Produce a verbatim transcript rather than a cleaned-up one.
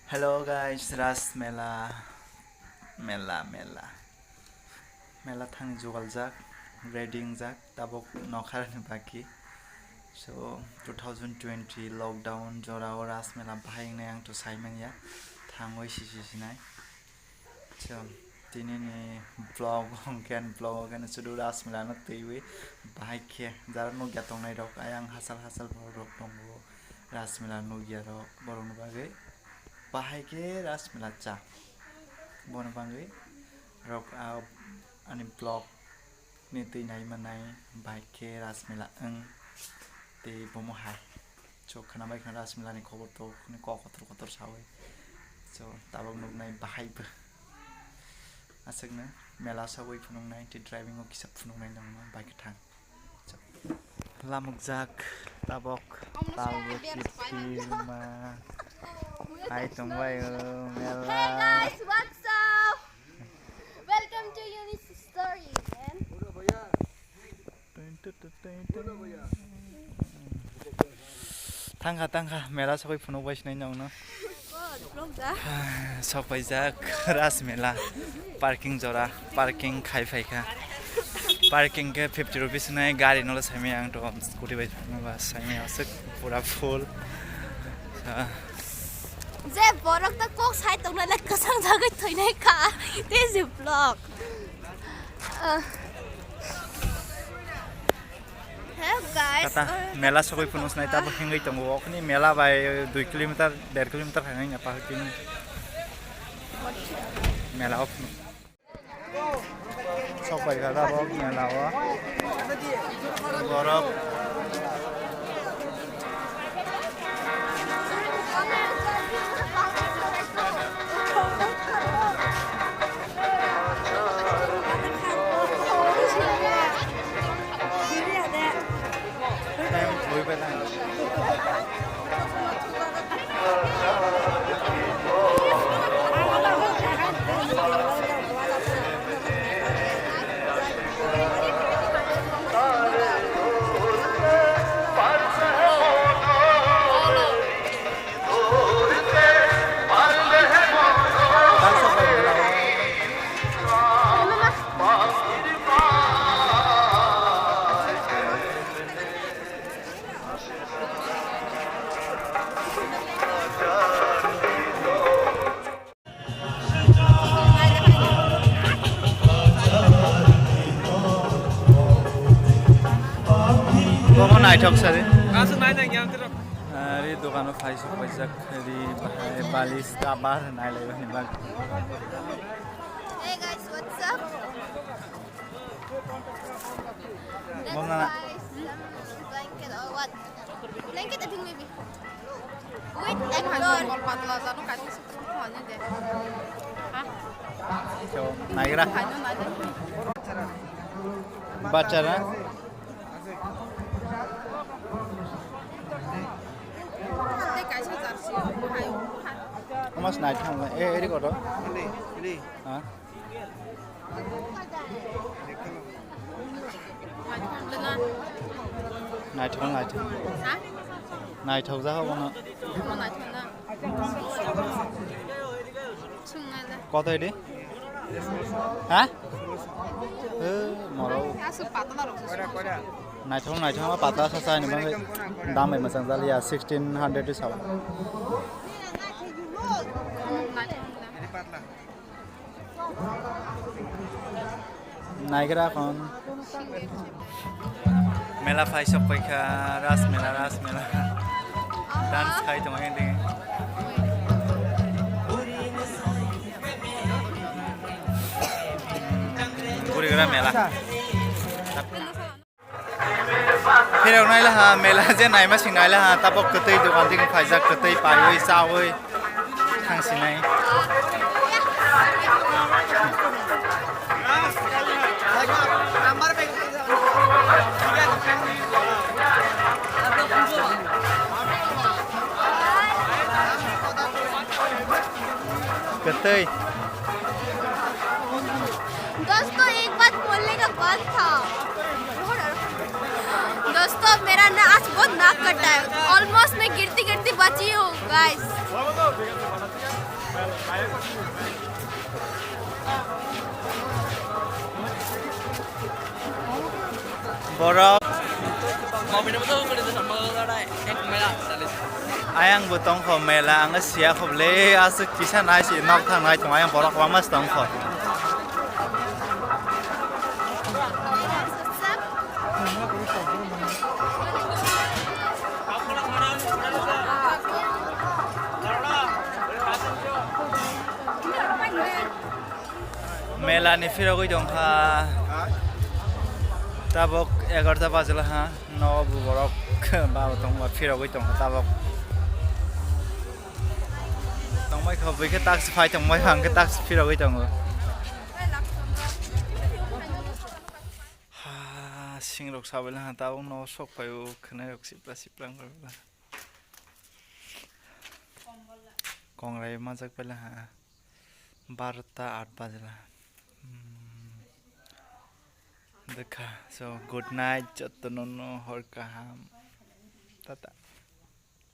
Hello guys, Ras Mela, Mela, Mela, Mela thang jugaljak, ready wngjak, tabok nokharni baki. So, two thousand twenty lockdown jorao Ras Mela bahai wngnai ang to saimanya, thangwi sisi sinai. So, tini ni vlog hwnkhe, vlog hwnkhe sudu Ras Mela no twiwi bahai khe jara nukya tongnai rok, ayang hasal hasal borok rok tongo, Ras Mela nukya rok borok ni bagwi. Bahai khe Ras Mela cha. Bono bagwi rok, ah, ani vlog ni twi nai manai bahai khe Ras Mela wng tei bomo hai. So, khwna bai khwna Ras Mela ni khobor tok ni kok kotor kotor sawi. So, tabok nuknai bahai bo. Aswkno mela sagwi phunuknai tei driving o kisa phunuknai nangno bai kwthang. Lamukjak tabok talbo kitima hai tongbai o mela. Hey guys, what's up? Welcome to Eunice Story, man. Tangkha tangkha mela sokoi phunuk bai sinai nongno. Sok paijak Ras Mela parking jora parking khai phaikha. Parking khe fifty rupees wngnai, gari nolo saimaya ang to scooty bai phano ba saimaya aswk pura full. Ah. Je borok ta kok sai tongna le kwchang jagwi thwinai kha tei je vlog. Ah. Hello guys. Kata mela sogwi phunuk sinai tabo hengwi tongo, okhni mela bai dui kilometer, der kilometer khaina pahar kini mela o phunuk. Sok bai kha tabok mela o. Borok. Bomo naithok sari. Aswk nainai yang tirok. Ari dogano phai sok paijak ri bahai balis kabar nailai bani bag. Hey guys, what's up? Bomna na. Blanket, I think maybe. Wait, ek minute. Patla jano kaisa sukun khwlai de. Ha? So, naigra. Khwlai de. Bachara. Tei kaisa jersey. Omas nai thang. Eh, eri koto. Ha? Naithok, naithok. Ha? Naithok ja hobo no. Omo naithok na. Koto edi? Ha? Eh, moro. Asu patla rok. Naithok, naithok, patla sa sa ni bang dam bai masang jali ya sixteen hundred saba. Naithok na. Naigra kon. Mela phai sok paikha, Ras Mela, Ras Mela. Dance khai tong hindi. Buri gra mela. Phirok nai laha, mela je naima sing nai laha, tabok kwtwi dogan digi phaijak, kwtwi paiwi chawi thangsinai. Kwtwi. दोस्तों, एक बात बोलने का बात था। दोस्तों, मेरा ना आज बहुत नाक कटा है। Almost मैं गिरती गिरती बची हूँ, guys. Borok. Ayang bo tongkho mela, ang siya kho le, aswk kisa nai si nok thang nai tong, ayang borok kwbangma tongkho. Mela ni phirogwi tongkha. Tabok egarota bajila ha. No bu borok babo tongma phirogwi tongkha tabok. Tongmai kha bwkhe taksi phai tongmai hangkhe taksi phirogwi tongo. Ha, singrok sabaila ha tabok no sok phaio khwnairok sipra sipra wngkha. Kongrai majak paila ha. Barota at bajila. Hmm. Dekha. So, good night, jotono no hor kaham. Tata.